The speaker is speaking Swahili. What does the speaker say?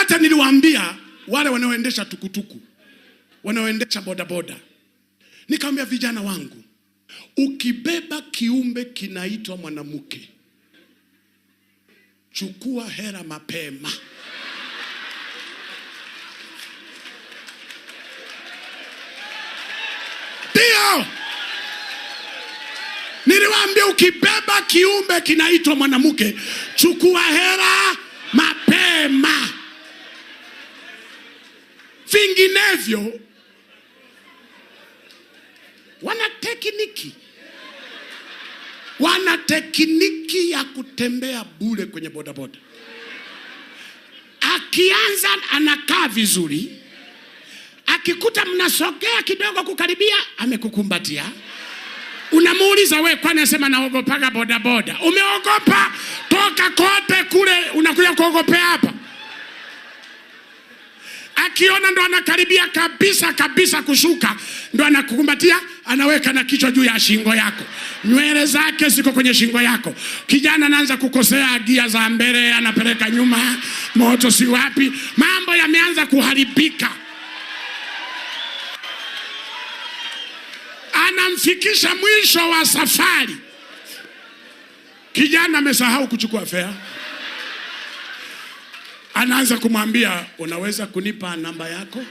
Hata niliwaambia wale wanaoendesha tukutuku, wanaoendesha bodaboda, nikamwambia vijana wangu, ukibeba kiumbe kinaitwa mwanamke, chukua hera mapema. Ndio niliwaambia, ukibeba kiumbe kinaitwa mwanamke, chukua hera mapema, vinginevyo wana tekniki, wana tekniki ya kutembea bure kwenye bodaboda. Akianza anakaa vizuri, akikuta mnasogea kidogo kukaribia, amekukumbatia. Unamuuliza we, kwani anasema naogopaga bodaboda. Umeogopa toka kote kule, unakuja kuogopea hapa? Akiona ndo anakaribia kabisa kabisa kushuka, ndo anakukumbatia, anaweka na kichwa juu ya shingo yako, nywele zake ziko kwenye shingo yako. Kijana anaanza kukosea gia za mbele, anapeleka nyuma, moto si wapi, mambo yameanza kuharibika. Anamfikisha mwisho wa safari, kijana amesahau kuchukua fea. Anaanza kumwambia unaweza kunipa namba yako?